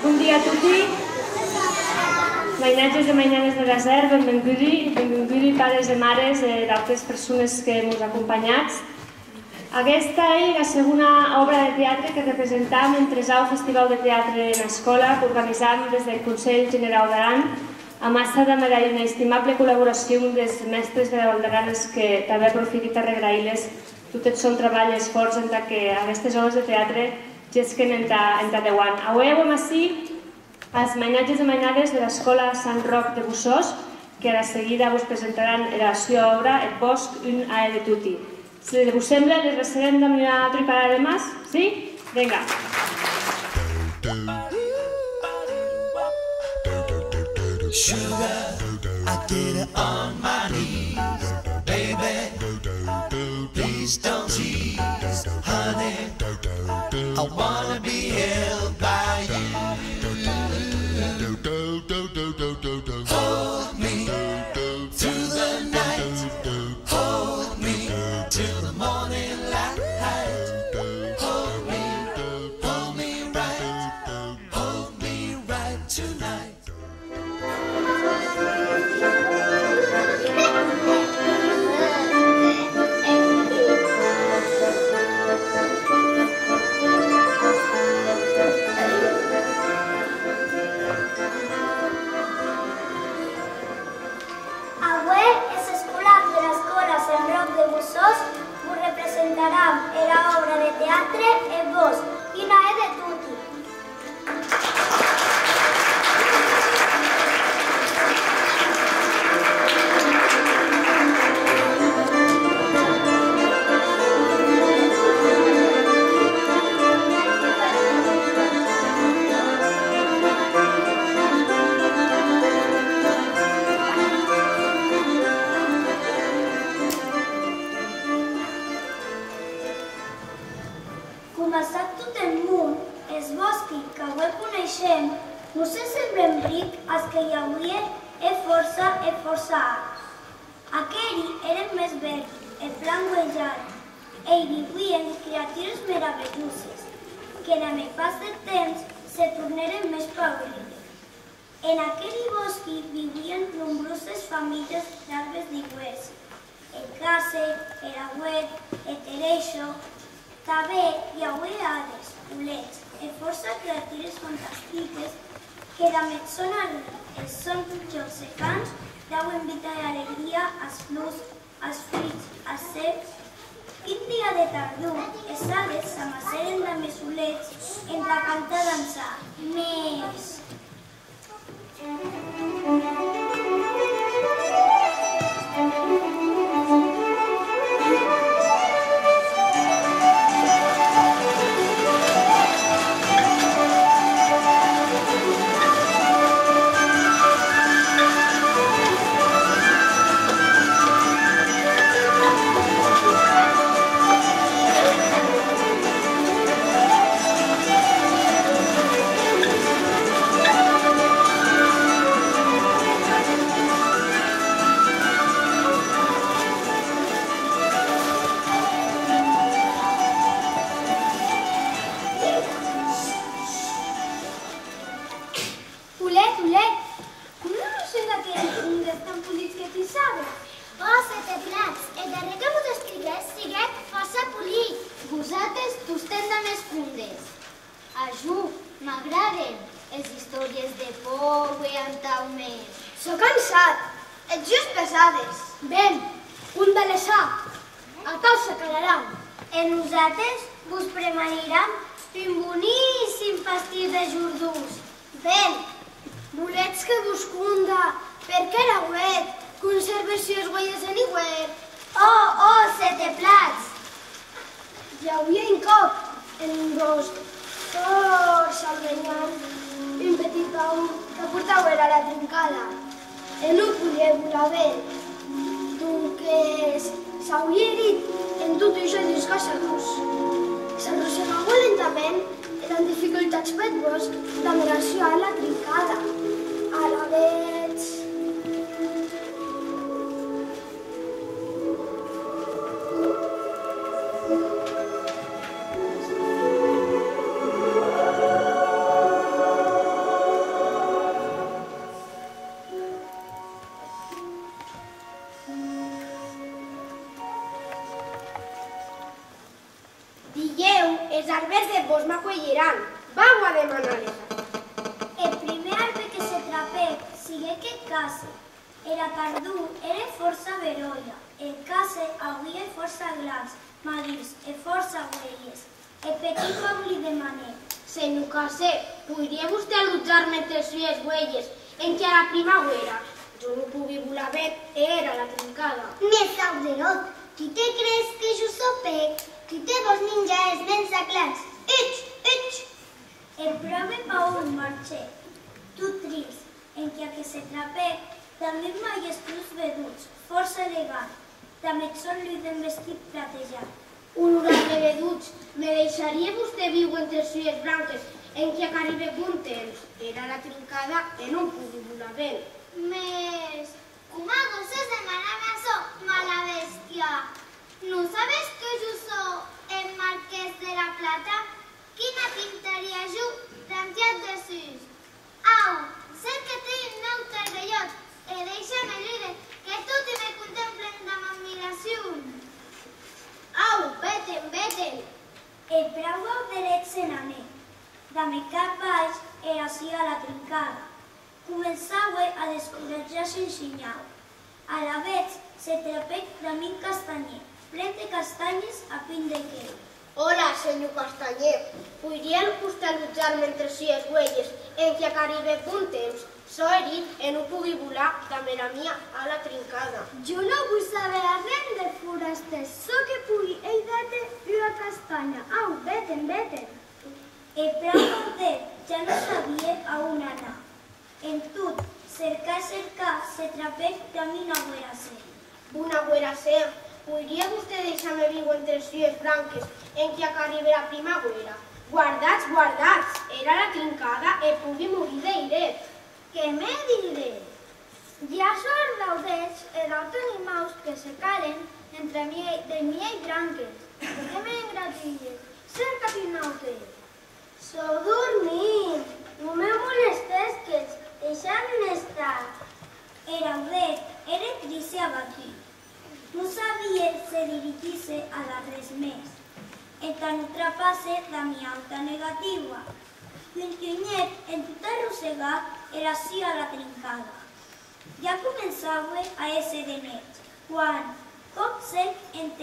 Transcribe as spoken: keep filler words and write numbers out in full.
Bon dia a toti. Mainatges e mainades de Desèrt, benvengudi, benvengudi pares e mares e d'autes persones que mos acompanhatz. Aguesta ei era segona òbra de teatre que representam en tresau Festivau de Teatre ena Escòla qu'organizam des deth Conselh Generau d'Aran, amassa damb era inestimable collaboracion des mèstres de la Val d'Aran, es que tanben aprofiti tà regraïr-les tot eth sòn trabalh e esfòrç entà que aguestes òbres de teatre gesquen entà, entà deuant. Aué auem ací as mainatges e mainades dera Escòla Sant Ròc de Bossòst, que ara seguida vos presentaràn era sua òbra, Eth bòsc, un a hèr de toti. Se vos semble, les recebem damb ua trucada de mans? Sí? Venga. Sugar, I get it on my knees, baby. Please don't tease, honey. I wanna be held by you. Hold me through the night. Hold me till the morning light. Hold me, hold me right. Hold me right tonight. Aué, es escolars dera Escòla Sant Ròc de Bossòst vos representaram era òbra de teatre Eth bòsc, un a hèr de toti. Coma sap tot eth mon, es bòsqui qu'aué coneishem non se semblen bric as que i auie hè fòrça e fòrça ans. Aqueri èren mès verdi e plan guejadi, e i viuien creatures meravelhoses, que damb eth pas deth temps se tornèren mès paurires. En aqueri bòsqui viuien nombroses familhes d'arbes diuèrsi, eth càcer, er auet, eth ereish. Tanben i auie hades, bolets e fòrça creatures fantastiques que damb eth sòn arrit e es sòns jòcs e cants dauen vita e alegria as flors, as fruits, as sèus. Un dia de tardor, es hades s'amassèren damb es bolets entà cantar e dançar. Mès Olet, Olet! Coma non sèn aqueri condes tan polits que pensaves? Ò, se te platz, eth darrèr que mos expliquèc siguec fòrça polit. Vosates tostemp damb es condes. A jo m'agraden es istòries de pòur e entaumèrs. Sò cansat, eth just pes hades. Ben, conda-les a, atau se calaràn. E nosates vos prepariram un bonissim pastís de jordons. Ben, voletz que vos conde per qué er auet consèrve es sues uelhes en iuèrn? Ò, ò, se te platz! I auie un còp, en un bòsc fòrça luenhant, un petit paur que portaue era ala trincada e non podie volar ben. Donques s'auie herit en tot un uelh dus caçadors. S'arrossegaue lentament e damb dificultats peth bòsc damb era sua ala trincada. Alavetz. Dilhèu, es arbes deth bòsc m'acuelheràn. Vau a demanar-les. Eth prumèr arbe que se trapèc siguec eth case. Era tardor ère fòrça beròia. Eth case auie fòrça glans, maduns e fòrça uelhes. Eth petit bòsc li demanèc: Senhor case, poirie vostè alojar-me entre es sues uelhes enquia era primauèra? Jo non pogui volar ben e èra a la trincada. Mès, aureròt, tu te crees que jo sò pè? Tu te vòs minjar es mèns aglans? Uch, uch! Eth brave paur marchèc, tot trist, enquia que se trapèc damb un majestuós vedoç, fòrça elegant, damb eth sòn ludent vestit platejat. Onorable vedoç, me deisharie vostè víuer entre es sues branques enquia qu'arribe bon temps? Èra a la trincada e non pogui volar ben. Mès coma gòsses demanar açò, mala bèstia? Non sabes que jo sò eth marqués dera Plata? Quina pintaria jo damb eth dessús? Au, cerca-te un aute arbelhòt e deisha-me lúder, que toti me contemplen damb admiracion. Au, ve-te'n, ve-te'n! Eth brave auderèt se n'anèc, damb eth cap baish, era sua a la trincada. Començaue a descoratjar-se un shinhau. Alavetz se trapèc damb un castanhièr plen de castanhes a punt de quèir. Òla, senhor castanhièr, poirie vostè alojar-me entre es sues uelhes enquia qu'arribe bon temps? Sò herit e non pogui volar damb era mia ala trincada. Jo non voi saber arren de forastèrs, çò que pogui ei dar-te ua castanha. Au, ve-te'n, ve-te'n! Eth brave auderèt ja non sabie a on anar. En tot cercar e cercar, se trapèc damb una auerasèr. Bona auerasèr, poirie vostè deishar-me víuer entre es sues branques enquia qu'arribe era primauèra? Guardatz, guardatz! Èra a la trincada e pogui morir de hred. Qué me dides? I a sòrts d'audèths e d'auti animaus que se calen entre miei, de miei branques. Qué m'engratilhes? Cerca-te un aute! Sò dormint, non me molestesques, deishatz-me estar. Er auderèt ère triste e abatut. Non sabie se dirigir-se a d'arrés mès. Entà non trapar-se damb ua auta negatiua, contunhèc en tot arrossegar era sua a la trincada. Ja començaue a èsser de nuech, quan, còp sec, entendec